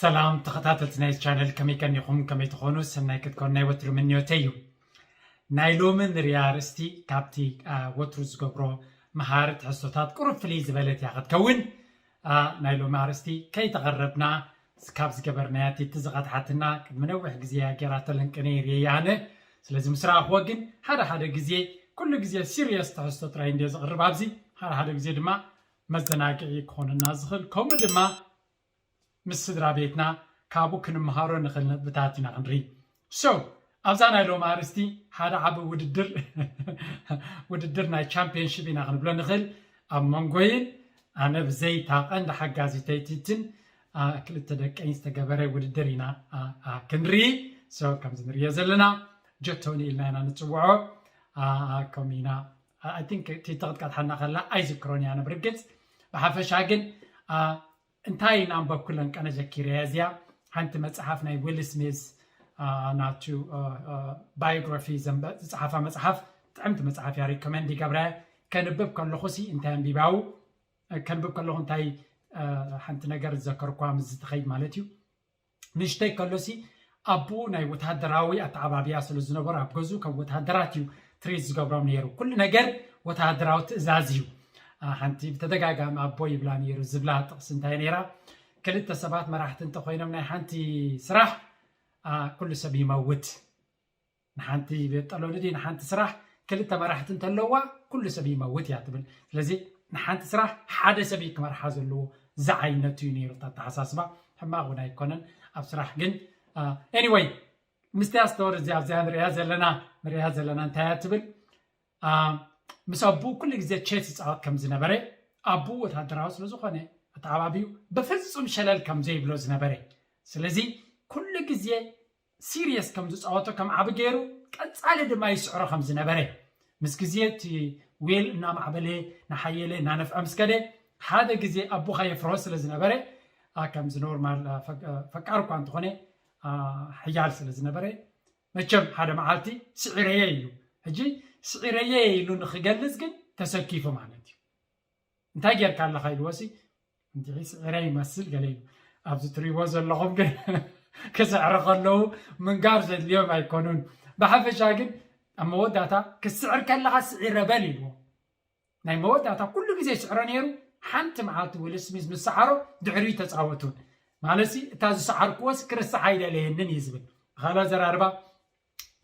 ሰላም ተኸታተልቲ ናይ ቻነል፣ ከመይ ቀኒኹም? ከመይ ትኾኑ? ሰናይ ክትኮኑ ናይ ወትሩ ምንዮተይ እዩ። ናይ ሎሚ ንሪኣ ኣርእስቲ ካብቲ፣ አ፣ ወትሩ ዝገብሮ መሃሪ ትሕዝቶታት ቁሩብ ፍልይ ዝበለት እያ ክትከውን። አ፣ ናይ ሎሚ ኣርእስቲ ከይተቐረብና ካብ ዝገበርናያ እቲ ዝቐድሓትና ቅድሚ ነዊሕ ግዜ እያ ጌራቶ ለንቅነ ይርእየያ ኣነ። ስለዚ ምስ ረኣኽዎ ግን ሓደ ሓደ ግዜ፣ ኩሉ ግዜ ሲሪየስ ትሕዝቶ ጥራይ እንድየ ዘቕርብ ኣብዚ፣ ሓደ ሓደ ግዜ ድማ መዘናግዒ ክኾነና ዝኽእል፣ ከምኡ ድማ ምስ ስድራ ቤትና ካብኡ ክንምሃሮ ንኽእል ነጥብታት ኢና ክንርኢ። So ኣብዛ ናይ ሎሚ ኣርእስቲ ሓደ ዓቢ ውድድር ውድድር ናይ ቻምፒዮንሺፕ ኢና ክንብሎ ንኽእል። ኣብ መንጎይን ኣነ ብዘይታ ቀንዲ ሓጋዚተይ ቲትን፣ አ፣ ክልተ ደቀይን ዝተገበረ ውድድር ኢና፣ አ፣ አ፣ ክንርኢ። So ከምዚ ንርእዮ ዘለና ጀቶኒ ኢልና ኢና ንጽውዖ። አ፣ አ፣ ከምኡ ኢና፣ I think ቲቲ ክትቀድሓና ከላ ኣይዝክሮን እያ ኣነ ብርግጽ። ብሓፈሻ ግን፣ አ፣ እንታይ እናንበብኩ ለንቀነ ጀኪረያ እዚኣ ሓንቲ መጽሓፍ ናይ ዊል ስሚዝ፣ አ፣ ናቱ፣ አ፣ አ፣ ባዮግራፊ ዘንበ-፣ ዝጸሓፋ መጽሓፍ፣ ጥዕምቲ መጽሓፍ እያ፣ ሪኮመንድ ይገብራ። ከንብብ ከለኹ ሲ እንታይ ኣንቢባው፣ ከንብብ ከለኹ እንታይ፣ አ፣ ሓንቲ ነገር ዝዘከርኳ ምስ ዝትኸይድ ማለት እዩ። ንእሽተይ ከሎሲ ኣቦኡ ናይ ወተሃደራዊ ኣተዓባብያ ስለ ዝነበሩ ኣብ ገዝኡ ከም ወተሃደራት እዩ ትሪት ዝገብሮም ነይሩ። ኩሉ ነገር ወተሃደራዊ ትእዛዝ እዩ። አ፣ ሓንቲ ብተደጋጋሚ ኣቦ ይብላ ነይሩ ዝብላ ጥቕሲ እንታይ ነይራ? ክልተ ሰባት መራሕቲ እንተኾይኖም ናይ ሓንቲ ስራሕ፣ አ፣ ኩሉ ሰብ ይመውት። ንሓንቲ ቤት ጠሎኒ ድዩ ንሓንቲ ስራሕ ክልተ መራሕቲ እንተለዋ ኩሉ ሰብ ይመውት እያ ትብል። ስለዚ ንሓንቲ ስራሕ ሓደ ሰብ እዩ ክመርሓ ዘለዎ። ዝዓይነቱ እዩ ነይሩ እቲ ኣተሓሳስባ። ሕማቕ እውን ኣይኮነን ኣብ ስራሕ ግን። አ፣ ኤኒወይ፣ ምስቲ ኣስተወር እዚ ኣብዚኣ ንሪኣ ዘለና፣ ንሪኣ ዘለና እንታይ እያ ትብል? አ፣ ምስ ኣቦኡ ኩሉ ግዜ ቼስ ይጻወት ከም ዝነበረ፣ ኣቦኡ ወታደራዊ ስለ ዝኾነ ኣተዓባቢኡ በፍጹም ሸለል ከም ዘይብሎ ዝነበረ። ስለዚ ኩሉ ግዜ ሲሪየስ ከም ዝጻወቶ ከም ዓቢ ገይሩ፣ ቀጻሊ ድማ ይስዕሮ ከም ዝነበረ፣ ምስ ግዜ እቲ ዊል እናማዕበለ፣ እናሓየለ፣ እናነፍዐ ምስ ከደ፣ ሓደ ግዜ ኣቦኻ የፍርሆ ስለ ዝነበረ፣ አ፣ ከምዚ ኖርማል፣ አ፣ ፈ-፣ አ፣ ፈቃር እኳ እንተኾነ፣ አ፣ ሓያል ስለ ዝነበረ፣ መቸም ሓደ መዓልቲ ስዒረየ ኢሉ። ሕጂ ስዒረየ ኢሉ ንኽገልጽ ግን ተሰኪፉ ማለት እዩ። እንታይ ጌርካ ኣለኻ ኢልዎ ሲ፣ እንድዒ ስዒረ ይመስል ገለ ኢሉ። ኣብዚ ትሪእዎ ዘለኹም ግን ክስዕሩ ከለዉ ምንጋር ዘድልዮም ኣይኮኑን። ብሓፈሻ ግን ኣብ መወዳእታ ክስዕር ከለኻ ስዒረ በል ኢልዎ። ናይ መወዳእታ ኩሉ ግዜ ይስዕሮ ነይሩ። ሓንቲ መዓልቲ ዊል ስሚዝ ምስ ሰዓሮ ድሕሪኡ ተጻወቱን። ማለትሲ እታ ዝሰዓርክዎስ ክርስዓ ኣይደለየንን እዩ ዝብል። ብኻልእ ኣዘራርባ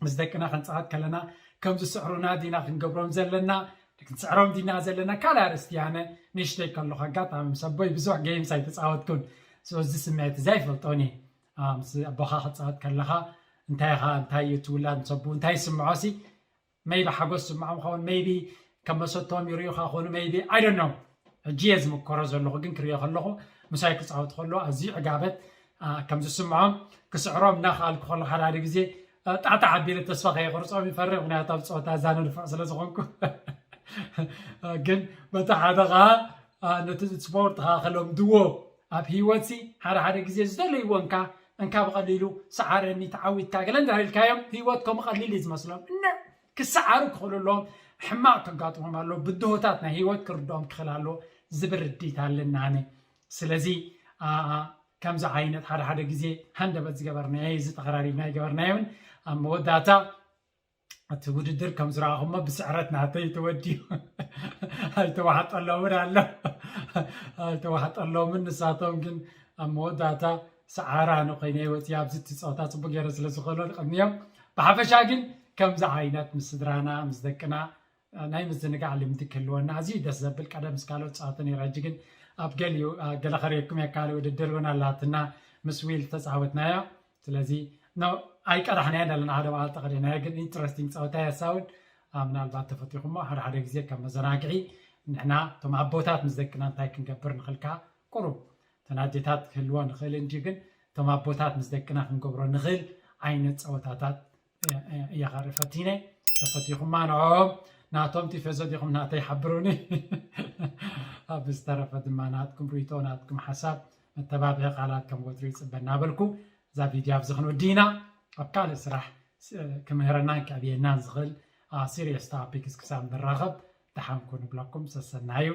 ምስ ደቅና ክንጻወት ከለና ከም ዝስዕሩና ዲና ክንገብሮም ዘለና፣ ክንስዕሮም ዲና ዘለና ካልእ ኣርእስቲ እያ። ኣነ ንእሽተይ ከለኹ ኣጋጣሚ ምስ ኣቦይ ብዙሕ ጌምስ ኣይተጻወትኩን። So እዚ ስምዒት እዚ ኣይፈልጦን እየ። አ፣ ምስ ኣቦኻ ክትጻወት ከለኻ እንታይ ኢኻ፣ እንታይ እዩ እቲ ውላድ ምስ ኣቦኡ እንታይ ይስምዖ ሲ? ሜይቢ ሓጎስ ስምዖም ኸውን፣ ሜይቢ ከም መሰቶም ይርእዩኻ ኾኑ፣ ሜይቢ፣ I don't know። ሕጂ እየ ዝምከሮ ዘለኹ፣ ግን ክርእዮ ከለኹ ምሳይ ክጻወት ከሎ ኣዝዩ ዕጋበት፣ አ፣ ከም ዝስምዖም ክስዕሮም እናኸኣልኩ ከለኹ ሓደ ሓደ ግዜ፣ አ፣ ጣዕጣዕ ኣቢለ ተስፋ ከየቑርጾም ይፈርሕ፣ ምኽንያቱ ኣብ ጸወታ እዛ ንንፉዕ ስለ ዝኾንኩ። አ፣ ግን በቲ ሓደ ኸኣ፣ አ፣ ነቲ ስፖርት ኸኣ ከለምድዎ ኣብ ህይወትሲ ሓደ ሓደ ግዜ ዝደለይዎ እንካ፣ እንካ ብቐሊሉ ሰዓረኒ ተዓዊትካ ገለ እንድሕር ኢልካዮም ህይወት ከምኡ ቀሊል እዩ ዝመስሎም። እነ ክሰዓሩ ክኽእሉ ኣለዎም። ሕማቕ ከጋጥሞም ኣለዎ። ብድሆታት ናይ ህይወት ክርድኦም ክኽእል ኣለዎ ዝብል ርድኢት ኣለኒ ኣነ። ስለዚ፣ አ፣ አ፣ ከምዚ ዓይነት ሓደ ሓደ ግዜ ሃንደበት ዝገበርናዮ፣ እዚ ተቐራሪብና ይገበርናዮ እውን ኣብ መወዳእታ እቲ ውድድር ከም ዝረኣኹሞ ብስዕረት ናተይ ተወዲኡ። ኣይተዋሕጠሎምን ኣሎ። ኣይተዋሕጠሎምን። ንሳቶም ግን ኣብ መወዳእታ ሰዓራ ኣነ ኮይነ ወፂኣ ኣብዚ እቲ ፀወታ ፅቡቅ ገይረ ስለ ዝኽእሎ ንቐንዮም። ብሓፈሻ ግን ከምዚ ዓይነት ምስ ስድራና ምስ ደቅና ናይ ምዝንጋዕ ልምዲ ክህልወና ኣዝዩ ደስ ዘብል። ቀደም ምስ ካልኦት ጸወታ ነይራ፣ ሕጂ ግን ኣብ ገሊኡ፣ አ፣ ገለ ከርእየኩም እየ። ካልእ ውድድር እውን ኣላትና ምስ ዊል ተጻወትናዮ። ስለዚ ኖ ኣይቀዳሕናዮን ኣለና፣ ሓደ መዓልቲ ቀዲሕናዮ፣ ግን ኢንትረስቲንግ ጸወታ እያ እሳ እውን። አ፣ ምናልባት ተፈቲኹሞ ሓደ ሓደ ግዜ ከም መዘናግዒ ንሕና እቶም ኣቦታት ምስ ደቅና እንታይ ክንገብር ንኽእል ከኣ ቁሩብ ተን ኣዴታት ክህልዎ ንኽእል እንድዩ፣ ግን እቶም ኣቦታት ምስ ደቅና ክንገብሮ ንኽእል ዓይነት ጸወታታት እየ፣ እየ፣ እየ ከርኢ ፈቲነ። ተፈቲኹማ ንዕኦም ናቶም ቲፈዞ ዲኹም ናተይ ሓብሩኒ። ኣብ ዝተረፈ ድማ ናትኩም ርእይቶ፣ ናትኩም ሓሳብ፣ መተባብዒ ቃላት ከም ወትሩ ይጽበ እናበልኩ እዛ ቪድዮ ኣብዚ ክንወዲ ኢና። ኣብ ካልእ ስራሕ ስ-፣ ክምህረናን ከዕብየናን ዝኽእል፣ አ፣ ሲሪየስ ታፒክስ ክሳብ ንራኸብ ደሓን ኩኑ ንብለኩም። ሰሰናዩ።